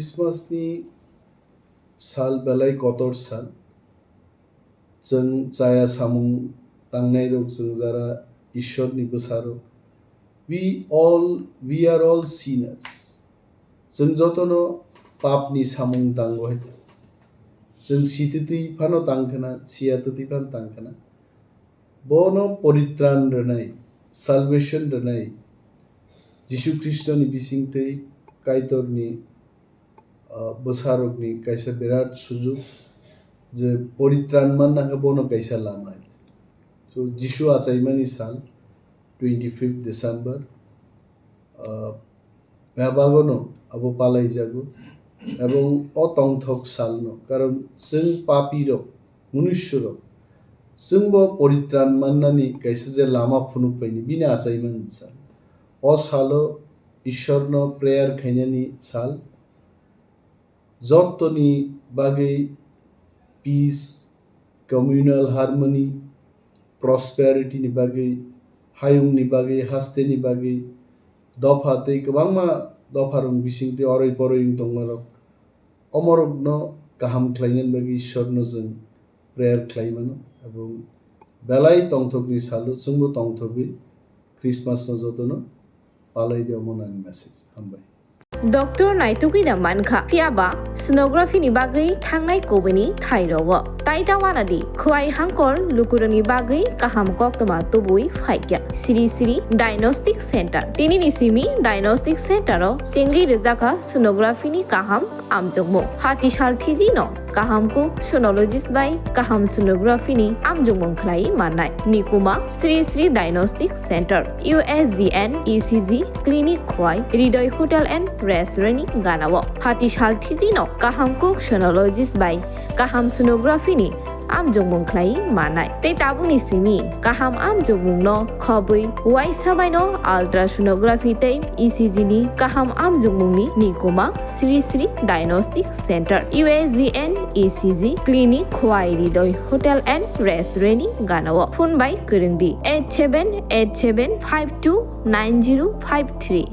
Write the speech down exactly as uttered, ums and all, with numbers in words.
Christmas ni sal belai kotor sal. Chwng chaya samung tangnairok, chwng jara Ishwarni bwsarok. We all, we are all sinners. Chwng jotono papni samung tango hai. Chwng sititwi phano tangkhana, siyatitwi phano tangkhana. Bono poritran rwnai, salvation rwnai, Jisu Khristoni bisingtwi Kaitorni, ah, bwsarokni kaisa birat sujuk, je poritran manna khe bono kaisa lama. So, Jisu achaimani sal, twenty-fifth December, ah, bebagono abo palaijago, ebong o tongthok salno, karon chwng papirok, munushorok, chwngbo poritran mannani kaisa je lama phunukpaini, bini achaimani sal. O salo Ishwarno prayer khainani sal. Jottoni bagwi peace, communal harmony, prosperity ni bagwi, hayungni bagwi, hasteni bagwi, dopha tei kwbangma dopharokni bisingtwi oroi poroi wng tongmarok, omorokno kaham khlainani bagwi Ishwarno chwng prayer khlai mano, ebong belai tongthokni salo chwngbo tongthogwi Christmas no jotono palai di, omo nani message. Hambai. Doctor naitugwi da mankha, phiyaba sonography ni bagwi thangnai kubuni thai rogo. Tai ta wana di, khwai hangkor lukurokni bagwi kaham koktwma tubui phaikya. Sri Sri Diagnostic Center. Tini ni simi Diagnostic Center o chengwi rwjakha sonography ni kaham amjokmung. Hati sal thidi no kaham kuk sonologist bai kaham sonography ni amjokmung khlai mannai. Nikuma Sri Sri Diagnostic Center, U S G N E C G clinic khwai Hridoy Hotel and Restaurant ni ganao. Hati sal thidi no kaham kuk sonologist bai kaham sonography ni amjokmung khlai mannai. Tei tabukni simi kaham amjokmung no khobwi uaisa bai no ultrasonography tei E C G ni kaham amjokmung ni nikuma Sri Sri Diagnostic Center, U S G N E C G clinic khwai Hridoy Hotel and Restaurant ni ganao. Phone bai kwrwng di eight seven eight seven five two nine zero five three.